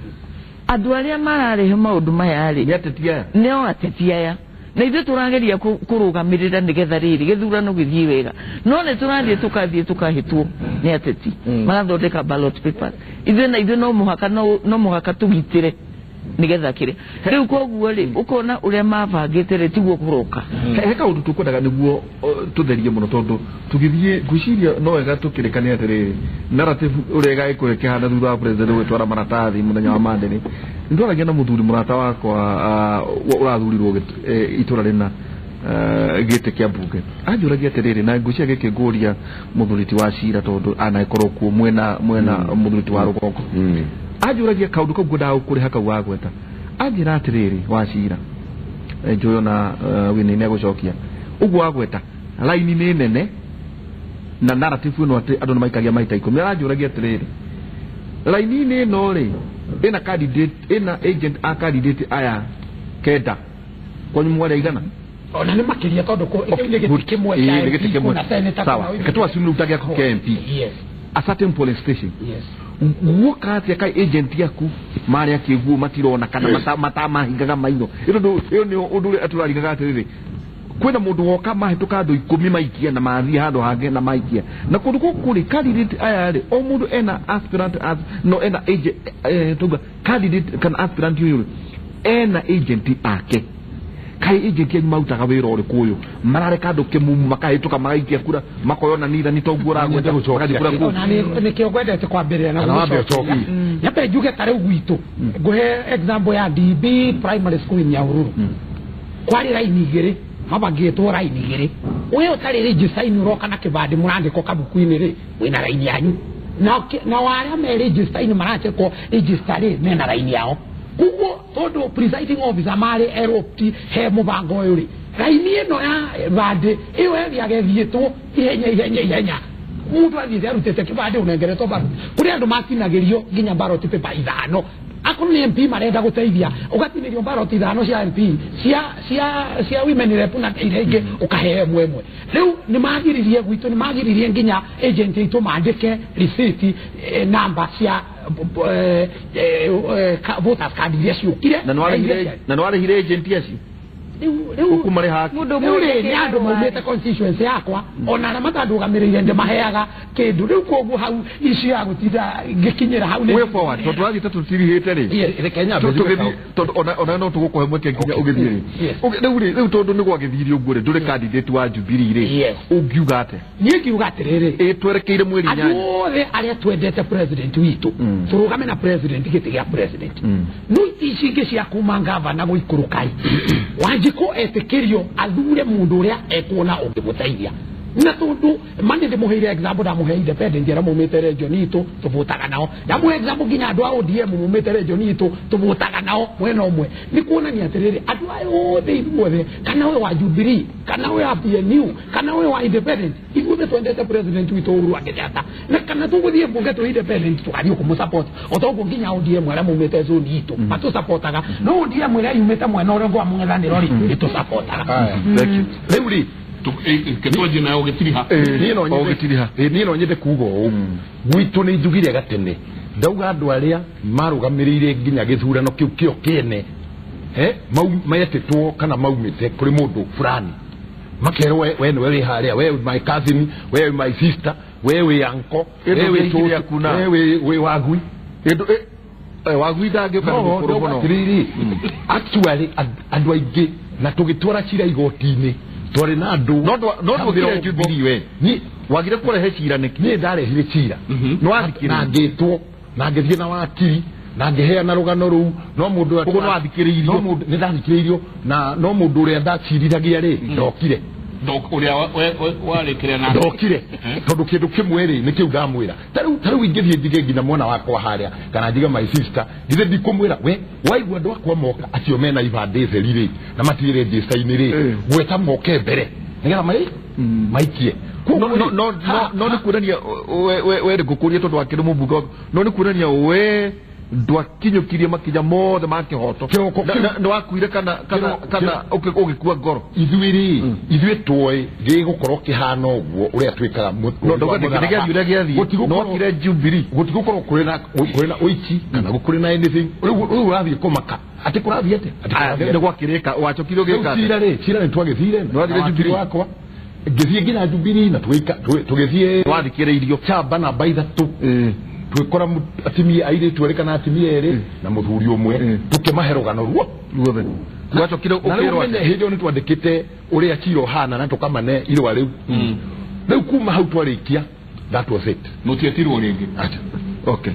andũ arĩa mararehe maũndũ maya rĩ nĩ ateti aya, nĩo ateti aya, na ithuĩ tũrageria kũrũgamĩrĩra nĩgetha rĩrĩ gĩthurano gĩthiĩ wega, no nĩ tũrathiĩ tũkathiĩ tũkahĩtwo nĩ ateti marathondeka ballot papers. Ithuĩ na ithuĩ no mũhaka tũgitĩre nĩgetha kĩrĩa rĩu. Koguo rĩ ũkona ũrĩa mabangĩte rĩ tiguo kũroka. He kaũndũ tũkwendaga nĩguo tũtherie mũno, tondũ tũgĩthiĩ ngwĩciria no wega tũkĩrĩkane atĩrĩrĩ, narrative ũrĩa ĩgagĩkorwo ĩkĩhana thutha wa president gwĩtwara maratathi mũthenya wa Monday rĩ, nĩtwaragia na mũthuri mũrata wakwa ũrathurirwo itũra rĩna gĩtĩ kĩa mbunge, anjũragia atĩrĩrĩ, na ngwĩciria gĩkĩ ngũria mũthuri ti wa Cira tondũ anagĩkorwo kuo mwena mũthuri ti wa rũgongo, anjũragia kaũndũ kau ngwendaga gũkũrĩha kau wagweta, anjĩra atĩrĩrĩ, wa Cira njũĩ ona Winnie nĩ egũcokia ũguo wagweta, raini nĩ nene na narrative ĩno atĩ andũ nĩ maikagia maita 10. Aranjũragia atĩrĩrĩ, raini-inĩ ĩno rĩ ĩna candidate, ĩna agent a candidate aya 9, kwanyu mwarĩ aigana? Ona nĩ makĩria tondũ kĩu nĩ gĩtĩ kĩmwe kĩa MP, kuna senator, sawa, reke tũ-assume rĩu ta gĩaku kĩa MP, yes, a certain polling station, yes, guoka atĩa kai agent yaku marĩa kĩguo matirona kana matamahingaga maitho? Ĩyo nĩ ũndũ ũrĩa tũraringaga atĩrĩrĩ, kwĩna mũndũ woka mahĩtũka andũ 10 maikia na mathiĩ handũ hangĩ na maikia, na kũndũ gũkũ rĩ candidate aya rĩ o mũndũ ena aspirant no ena agent, tuga candidate kana aspirant ũyũ rĩ ena agent ake, kai agent yanyu marutaga wĩra ũrĩkũ ũyũ? Marareka andũ kĩmumu makahĩtũka magaikia kura makoyona nira nĩ toguo ũragweta magathiĩ kura kũu. Ona nĩkĩo ngwendete kwambĩrĩria na gũcokia. Nyambe njuge ta rĩu gwitũ ngũhe example ya DB primary school in Nyahururu, kwarĩ raini igĩrĩ mabangĩtwo raini igĩrĩ, ũyũ ũtarĩ register-inĩ ũroka na kĩbandĩ mũrandĩkwo kabuku-inĩ rĩ wĩna raini yanyu, na arĩa me register-inĩ marachekwo register rĩ mena raini yao. Koguo tondũ presiding officer marĩ eloped he mũbango ũyũ rĩ, raini ĩno ya bandĩ ĩyo ĩthiaga ĩthiĩtwo ihenya ihenya ihenya, mũndũ athiĩte arutĩte kĩbandĩ ũnengeretwo ballot. Kũrĩ andũ matinagĩrio nginya ballot paper 5, akorwo nĩ MP marenda gũteithia ũgatinĩrio ballot 5 cia MP cia women rep na iria ingĩ ũkaheo ĩmwe ĩmwe. Rĩu nĩ magiririe gwitũ, nĩ magiririe nginya agent aitũ mandĩke receipt namba cia voters card iria ciũkire. Na nĩwarĩhire agent acio? Ũkumarĩ haki. Mũndũ Rĩu rĩ nĩ ũmwe andũ maumĩte constituency yakwa ona arĩa matandũgamĩrĩire ndĩmaheaga kĩndũ rĩu koguo hau icio ya gũtinda ngĩkinyĩra hau nĩ Way forward tondũ tũrathiĩ ta tũtirihĩte rĩ. Reke nyambe njuge Tũgĩthiĩ tondũ ona no tũgũkũhe mweke nginya ũgĩthiĩ rĩ. Yes. Rĩu rĩ rĩu tondũ nĩ gwagĩthire ũguo rĩ ndũrĩ candidate wa Jubilee rĩ. Yes. Ũngiuga atĩa? Niĩ ngiuga atĩrĩrĩ, Ĩ twerekeire mweri andũ 8. othe arĩa twendete president witũ tũrũgame na president gĩtĩ gĩa president, no iti ici ingĩ cia kuma ngavana gũikũrũkai Wanjikũ etĩkĩrio athure mũndũ ũrĩa ekuona ũngĩmũteithia, na tondũ mani ndĩmũheire example, ndamũhe independent arĩa maumĩte region itũ tũvotaga nao, ndamũhe example nginya andũ a ODM maumĩte region itũ tũvotaga nao mwena ũmwe. Nĩ kuonania atĩrĩrĩ, andũ aya othe ithuothe, kana ũyũ wa Jubilee kana ũyũ wa PNU kana ũyũ wa independent, ithuothe twendete president witũ Uhuru wa Kenyatta, na kana tũgũthiĩ mbunge twĩ independent tũgathiĩ kũmũsupport o ta ũguo nginya ODM arĩa maumĩte zone itũ matũsupportaga, no ODM ĩrĩa yumĩte mwena ũrĩa ũngĩ wa mũng'ethanĩro rĩ ĩtũsupportaga. Thank you. Rĩu rĩ Ketwanjie nayo ũgĩtiriha. Niĩ no nyende- Ũgĩtiriha. Niĩ no nyende kuga ũũ, gwitũ nĩ njugire gatene ndauga andũ arĩa marũgamĩrĩire nginya gĩthurano kĩu kĩo kĩene metĩtwo kana maumĩte kũrĩ mũndũ fulani makerwo we nĩwe wĩ harĩa, we my cousin, we my sister, we wĩ uncle, we Ĩndũ wĩ ũngĩingĩria cũcũ, kuna. we wĩ wagui. Ĩndũ wagui ndangĩũka nĩ No, mũkũrũ ndauga mũno. atĩrĩrĩ, actually andũ aingĩ na tũgĩtwara cira igoti-inĩ twarĩ na andũ No ndwokire Jubilee we. Niĩ Wagire kũrehe cira nĩkĩ? Niĩ ndarehire cira Nĩ wathikĩrĩirio. Na ngĩtwo na ngĩthiĩ na wakiri na ngĩheana rũgano rũu, no mũndũ ũrĩa Ũguo nĩ wathikĩrĩirio? No mũndũ nĩ ndathikĩrĩirio, na no mũndũ ũrĩa ndacirithagia rĩ ndokire. Ũrĩa warĩkĩre na Ndokire tondũ kĩndũ kĩmwe rĩ nĩ kĩu ndamwĩra, ta rĩu ingĩthiĩ njige nginya mwana wakwa harĩa kana njige my sister, githĩ ndikũmwĩra we waigua andũ akwa moka acio mena ibandĩ theri rĩ na matirĩ register-inĩ rĩ, gweta moke mbere nĩgetha maikie. No no no no no nĩ kuonania we nĩ ngũkũria tondũ wakĩrĩ mũmbunge waku, no nĩ kuonania we ndwakinyũkirie makinya mothe ma kĩhoto. Kĩhoko kĩu- Nĩ wakuire kana kana kana ũgĩkua ngoro? Ithuĩ rĩ ithuĩ twoĩ gĩgũkorwo kĩhana ũguo ũrĩa twĩkaga No ndauga nĩ gĩathiĩ ũrĩa gĩathiĩ. Gũtigũkorwo- No wakire Jubilee. Gũtigũkorwo kũrĩ na ũici kana kũrĩ na anything. Rĩu ũrathiĩ kũmaka atĩ kũrathiĩ atĩa, atĩ kũrathiĩ Nĩ gwakĩrĩka wacokire atĩa. ũgĩka Rĩu atĩa? cira rĩ cira nĩ twagĩthire Nĩ wathire na wakiri Jubilee? wakwa ngĩthiĩ nginya Jubilee na tũgĩthiĩ Nĩ wathikĩrĩirio? chamba namba 3 twĩkora atimia airĩtu erĩ kana atimia erĩ na mũthuri ũmwe, tũkĩmahe rũgano ruo Ruothe gwacokire na rĩu ũkĩrwo menye atĩa? Hĩndĩ ĩyo nĩ twandĩkĩte ũrĩa cira ũhana na tũkamane irũa rĩu. Rĩu kuma hau twarĩkia, that was it. Mũtietirwo rĩngĩ? Acha. Okay.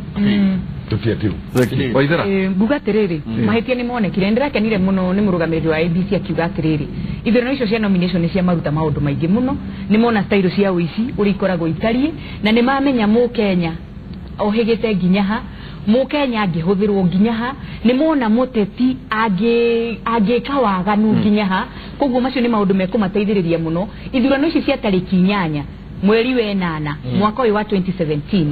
Tũtietirwo. Thank you. Waithera. Nguga atĩrĩrĩ, mahĩtia nĩ monekire. Nĩndĩrakenire mũno nĩ mũrũgamĩrĩri wa ABC akiuga atĩrĩrĩ, ithurano icio cia nomination nĩ cia maruta maũndũ maingĩ mũno, nĩ mona style cia ũici ũrĩa ikoragwo itariĩ, na nĩ mamenya mũkenya ohĩgĩte nginya ha, mũkenya angĩhũthĩrwo nginya ha, nĩ mona mũteti angĩka waganu nginya ha. Koguo macio nĩ maũndũ mekũmateithĩrĩria mũno ithurano ici cia tarĩki 8 mweri wa 8 mwaka ũyũ wa 2017.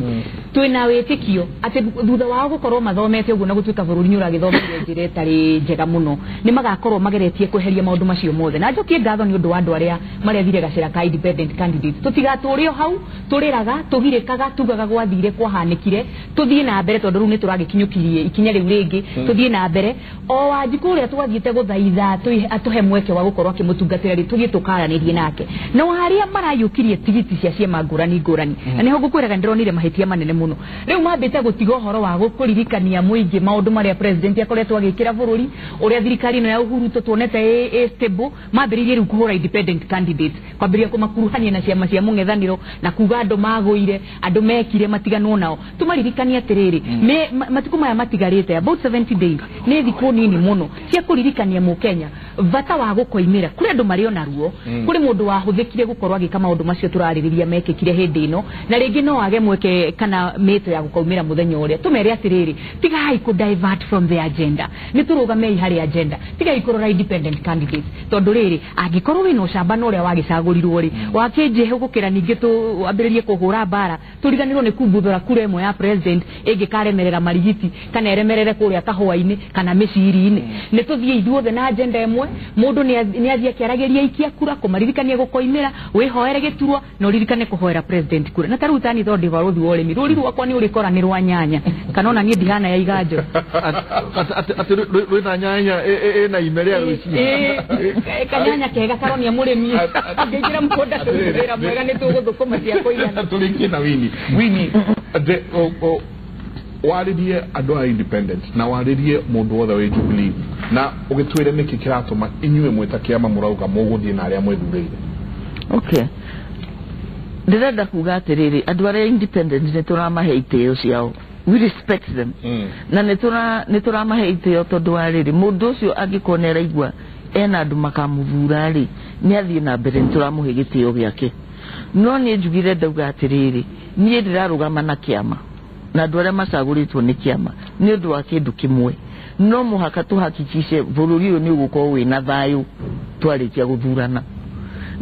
Twĩna wĩtĩkio atĩ thutha wao gũkorwo mathomete ũguo na gũtuĩka bũrũri nĩ ũragĩthomeire njĩra ĩtarĩ njega mũno, nĩ magakorwo mageretie kweheria maũndũ macio mothe. Na njokie ngatho nĩ ũndũ wa andũ arĩa marethire gacĩra ka independent candidates. Tũtigatũre o hau tũrĩraga tũgirĩkaga tugaga gwathire kwahanĩkire, tũthiĩ na mbere tondũ rĩu nĩ tũragĩkinyũkirie ikinya rĩu rĩngĩ. Tũthiĩ na mbere o Wanjikũ ũrĩa twathiĩte gũthaitha atũhe mweke wa gũkorwo akĩmũtungatĩra rĩ, tũthiĩ tũkaranĩrie nake na arĩa marayũkirie tigiti cia ciama ngũrani ngũrani. Na nĩho ngũkwĩraga ndĩronire mahĩtia manene mũno. Rĩu mambĩte gũtiga ũhoro wa kũririkania mũingĩ maũndũ marĩa president akoretwo agĩkĩra bũrũri, ũrĩa thirikari ĩno ya Uhuru tuonete ĩ stable, mambĩrĩirie rĩu kũhũra independent candidates, kwambĩrĩria kũmakuruhania na ciama cia mũng'ethanĩro na kuga andũ magũire, andũ mekire matiganwo nao. Tũmaririkanie atĩrĩrĩ, matukũ maya matigarĩte about 70 days nĩ thikũ nini mũno cia kũririkania mũkenya bata wa gũkoimĩra. Kũrĩ andũ marĩ ona ruo, kũrĩ mũndũ wahũthĩkire gũkorwo agĩka maũndũ macio tũrarĩrĩria mekĩkire hĩndĩ ĩno, na rĩngĩ no age mweke kana mĩto ya gũkaumĩra mũthenya ũrĩa. Tũmere atĩrĩrĩ, tigai kũ divert from the agenda, nĩ tũrũgamei harĩ agenda, tigai kũrora independent candidates, tondũ rĩrĩ angĩkorwo wĩna ũcamba na ũrĩa wagĩcagũrirwo rĩ wakĩnjĩhe gũkĩra ningĩ tũambĩrĩrie kũhũra mbara tũriganĩrwo nĩ kumbuthũra kura ĩmwe ya president ĩngĩkaremerera marigiti kana ĩremerere kũrĩa kahũa-inĩ kana mĩciri-inĩ. Nĩ tũthiĩ ithuothe na agenda ĩmwe. ĩmwe mũndũ nĩ athiĩ akĩaragĩria ikia kura kũmaririkania gũkoimĩra wĩhoere gĩturwa na ũririkane kũhoera president kura na tarĩu tani tondũ ndĩ barũthi wa ũrĩmi rũri rwakwa nĩ ũrĩkora nĩ rwa nyanya kana ona niĩ ndihana ya iganjo atĩ rwĩna nyanya ĩna ime rĩa rũciũ kanyanya kega karonia mũrĩmi angĩingĩra mũgũnda tũrute wĩra mwega nĩ tũgũthũkũma cia kũigana. Tũrĩkie na Winnie. Winnie, warĩrie andũ a independent na warĩrie mũndũ wothe wĩ Jubilee na ũgĩtwĩre nĩkĩ kĩratũma inyuĩ mwĩta kĩama mũrauga mũgũthiĩ na arĩa mwĩthurĩire. Okay, ndĩrenda kuga atĩrĩrĩ, andũ arĩa independent nĩ tũramahe itĩo ciao, we respect them. Na nĩ tũramahe itĩo tondũ wa rĩrĩ, mũndũ ũcio angĩkorwo nĩ araigua ena andũ makamũthura rĩ, nĩ athiĩ na mbere, nĩ tũramũhe gĩtĩo gĩake. No niĩ njugire ndauga atĩrĩrĩ, niĩ ndĩrarũgama na kĩama na andũ arĩa macagũrĩtwo nĩ kĩama nĩ ũndũ wa kĩndũ kĩmwe, no mũhaka tũhakikice bũrũri ũyũ nĩ ũgũkorwo wĩna thayũ twarĩkia gũthurana.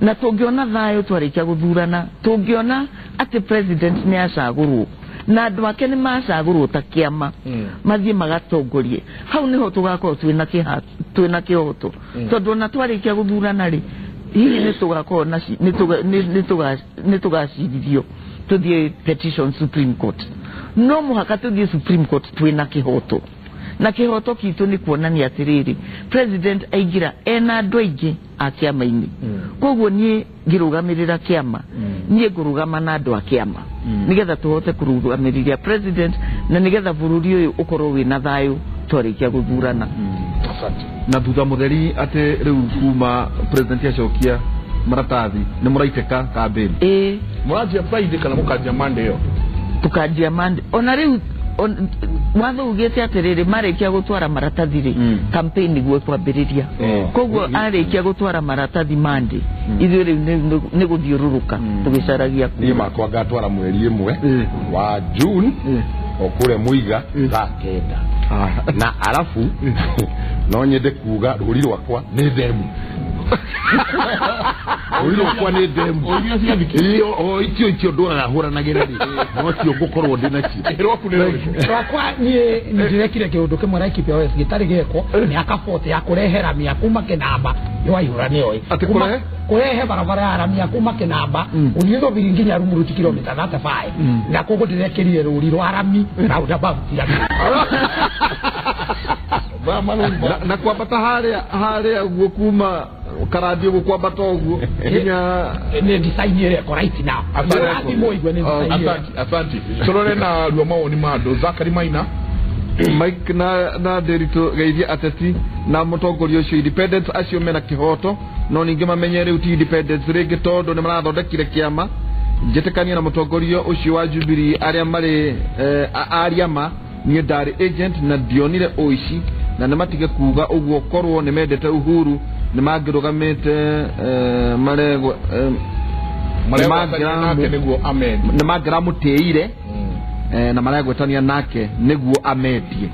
Na tũngĩona thayũ twarĩkia gũthurana, tũngĩona atĩ president nĩ acagũrwo na andũ ake nĩ macagũrwo ta kĩama mathiĩ magatongorie, hau nĩho tũgakorwo twĩna kĩhoto. Tondũ ona twarĩkia gũthurana rĩ, hihi nĩ tũgakorwo nĩ tũgacirithio tũthiĩ petition Supreme Court. No mũhaka tũthiĩ Supreme Court twĩna kĩhoto, na kĩhoto kitũ nĩ kuonania atĩrĩrĩ, president aingĩra ena andũ aingĩ a kĩama-inĩ. Koguo niĩ ngĩrũgamĩrĩra kĩama, niĩ ngũrũgama na andũ a kĩama nĩgetha tũhote kũrũgamĩrĩria president na nĩgetha bũrũri ũyũ ũkorwo wĩna thayũ twarĩkia gũthurana. Na thutha mũtheri atĩ rĩu kuma president acokia maratathi nĩ mũraitĩka kambĩni? Ĩĩ. Mũranjia Friday kana mũkanjia Monday ĩyo? Tũkanjia Monday. Ona rĩu watho ugĩte atĩrĩrĩ, marĩkia gũtwara maratathi rĩ, campaign nĩguo ĩkwambĩrĩria. Koguo arĩkia gũtwara maratathi Monday, ithuĩ rĩu nĩ gũthiũrũrũka tũgĩcaragia kura. Niĩ makwa ngatwara mweri ĩmwe wa June o kũrĩa Mũiga thaa 9 na arabu no nyende kuga rũri rwakwa nĩ ndemu. Rũri rwakwa nĩ ndemu. O itio ndũraga hũranagĩra rĩ, no cio ngũkorwo ndĩ nacio. Rwaku nĩ rũrĩkũ? Rwakwa niĩ nĩndĩrekire kĩũndũ kĩmwe Laikipia West gĩtarĩ gĩekwo mĩaka 40 ya kũrehe rami ya kuma Kĩnamba Waihũra nĩoĩ. Atĩ kũrehe? Kũrehe barabara ya rami ya kuma Kĩnamba gũthiĩ Thobiri nginya Rumuruti kilomita 35 na koguo ndĩrekĩrire rũri rwa rami roundabout rami. Na kwambata harĩa ũguo kuma Karandio ũguo kwambata ũguo nginya nĩ design ĩrĩa right now. Asante mũigue nĩ design. Asante. Tũrore na ruo mawoni ma andũ. Zachary Maina, Mike na Ndiritu geithia ateti na mũtongoria ũcio independence acio mena kĩhoto, no ningĩ mamenye rĩu ti independence rĩngĩ tondũ nĩ marathondekire kĩama. Njĩtĩkania na mũtongoria ũcio wa Jubilee arĩa marĩ aria ma, niĩ ndarĩ agent na ndionire ũici, na nĩ matige kuga ũguo korwo nĩ mendete Uhuru nĩ mangĩrũgamĩte maregwo nĩ mangĩramũtĩire na maregwetania nake nĩguo amendie.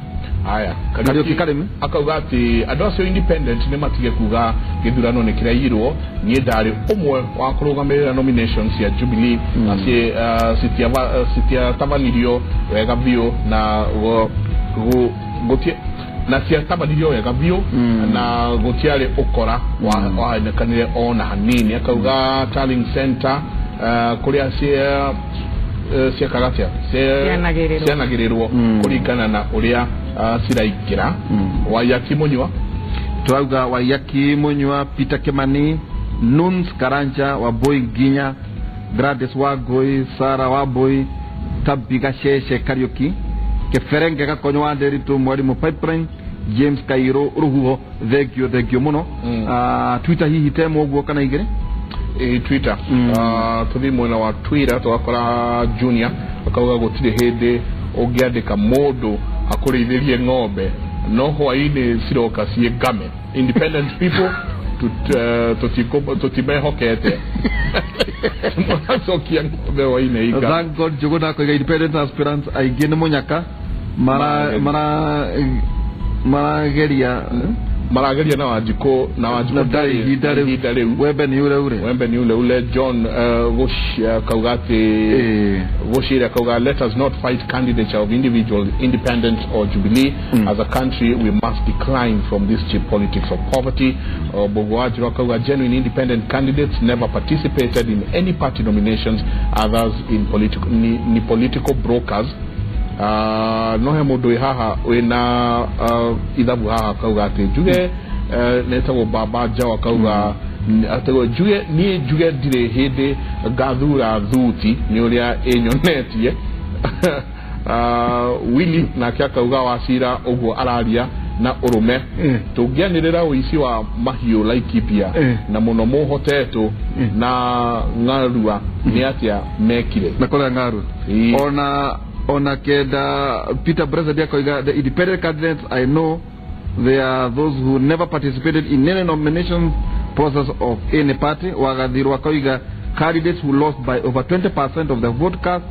Aya, Kariũki Karĩmi akauga atĩ andũ acio independent nĩ matige kuga gĩthurano nĩ kĩraiyirwo. Niĩ ndarĩ ũmwe wa kũrũgamĩrĩra nominations cia Jubilee na citiatabanirio wega biũ na na ciatabanirio wega biũ na gũtiarĩ ũkora wahanekanire ona hanini. Akauga tallying center kũrĩa ciekaga atĩa cianagĩrĩrwo kũringana na ũrĩa ciraingĩra. Waiyaki Mũnyua turauga Waiyaki Mũnyua, Peter Kimani, Nuns Karanja, Wambui Nginya, Gladys Wangui, Sarah Wambui, Tabi Gacece Kariuki, Keferenge Gakonyo wa Nderitu, Mwalimu Pipeline, James Kairo Ruhuho. Thengio mũno. Twitter hihi temo ũguo kana igĩrĩ? Twitter tũthiĩ mwena wa Twitter tũgakora Junior akauga gũtirĩ hĩndĩ ũngĩandĩka mũndũ akũrĩithĩrie ng'ombe no hwaĩ-inĩ ciroka ciĩ ngame. Independent people tũtimehokete mũracokia ng'ombe hwaĩ-inĩ ingame. Thank God Njũgũna akoiga independent aspirants aingĩ nĩ mũnyaka marageria Marageria na Wanjikũ na Wanjikũ ihinda rĩu wembe ni ule ule wembe ni ule ule. John Gush kauga ati Gushira kauga, let us not fight candidature of individual independents or Jubilee. As a country we must decline from this cheap politics of poverty. Bogwajiro kauga, genuine independent candidates never participated in any party nominations, others in political ni political brokers. No he mundu haha wina ithabu haha kauga ati njuge netagwo baba Jawa kauga atego njuge ni njuge ndire hindi ngathura thuti ni uria inyonetie. Willy nake akauga Wacira uguo araria na urume tungianirira uici wa mahiũ Laikipia na muno muhotetwo na ng'arua ni atia mekire na kuria ng'arua ona kenda Peter President akoiga, the independent candidates I know they are those who never participated in any nomination process of any party. Wagathirwa akoiga, candidates who lost by over 20% of the vote cast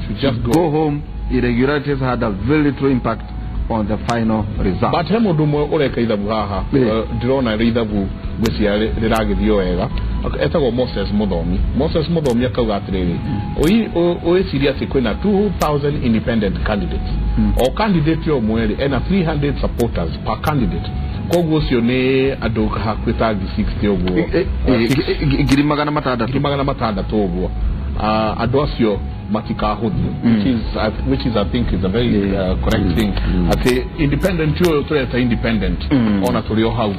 should just go home. Irregularities had a very little impact on the final result. But he mundu umwe ureka ithabu haha ndirona ithabu ngwiciria riragithio wega etagwo Moses Muthomi. Moses Muthomi akauga atiriri, uiciria ati kwina 2000 independent candidates, o candidate ũmwe rĩ ena 300 supporters per candidate, koguo ũcio nĩ andũ hakuhĩ ta 60 ũguo, 600,000 ũguo. Andũ acio matikahũthio, which is I think is a very correct thing. Ati independent yo tureta independent ona turi o hau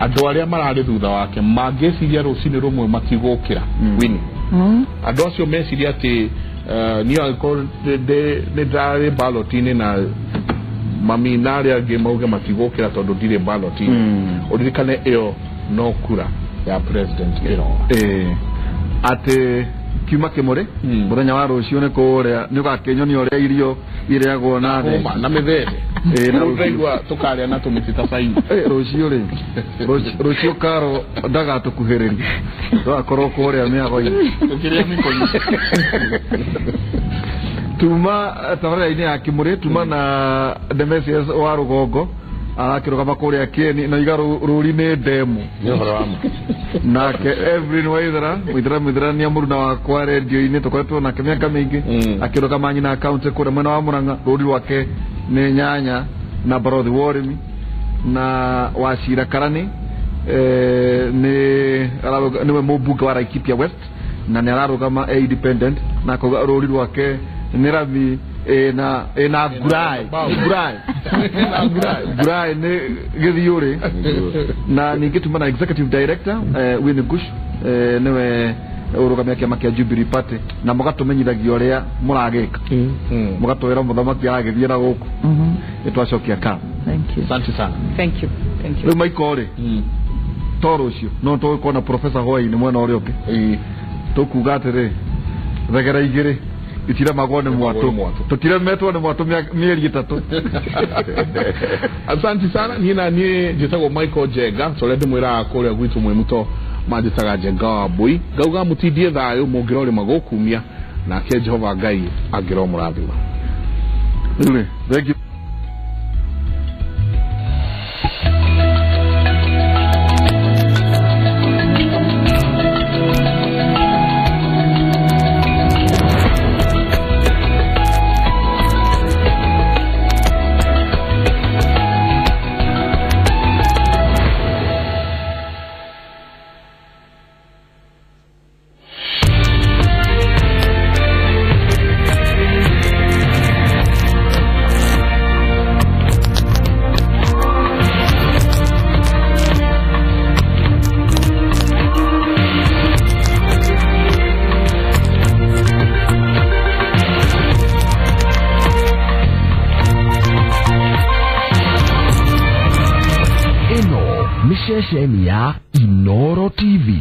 andũ arĩa mararĩ thutha wake mangĩciria rũcinĩ rũmwe matigũkĩra wini. Andũ acio meciria atĩ niĩ angĩkorwo nĩ ndarĩ ballot-inĩ na mami na arĩa angĩ mauge matigũkĩra tondũ ndirĩ ballot-inĩ, ũririkane ĩyo no kura ya president ĩrora atĩ kiuma kimuri muthenya wa rucio ni kuria ni ugakinyonia uria irio iriagwo na thĩ na mithere na rucio tukaria na tumiti ta caini rucio ri rucio karo ndagatukuhiriria twakorwo kuria miago-inĩ tukiria mikono tuma tabarĩra-inĩ ya Kimuri tuma na Demesius wa Rugongo arakĩrũgama kũrĩa Kieni na iga rũri nĩ ndemu nĩ ũhoro wa ma. Nake Evelyn Waithera Muithera nĩ mũruna wakwa radio-inĩ tũkoretwo nake mĩaka mĩingĩ akĩrũgama nyina county kũrĩa mwena wa Murang'a rũri rwake nĩ nyanya na barothi wa ũrĩmi na Wacira Karani nĩwe mũmbunge wa Laikipia West na nĩ ararũgama e independent na akauga rũri rwake nĩ rami na ngurai ngurai nĩ gĩthiũrĩ. Na ningĩ tuma na executive director Winnie Gush nĩwe ũrũgamia kĩama kĩa Jubilee Party na mũgatũmenyithagia ũrĩa mũragĩka mũgatwĩra mũthamaki aragĩthiĩ na gũkũ nĩ twacokia ka. Thank you. Asante sana. Thank you. Thank you. Rĩu Michael rĩ to rũciũ no tũgũkorwo na professor hwaĩ-inĩ mwena ũrĩa ũngĩ tũkuga atĩrĩ thegera igĩrĩ itiremagwo nĩ mwatũ tũtiremetwo nĩ mwatũ mĩeri 3. Asante sana. Niĩ na niĩ njĩtagwo Michael Njenga tũrĩa ndĩmwĩraga kũrĩa gwitũ Mwĩmuto manjĩtaga Njenga wa Mbũi ngauga mũtindie thayũ mũngĩrorĩma gũkumia nake Jehova Ngai angĩromũrathima. Thank you. Ceceni ya Inoro TV.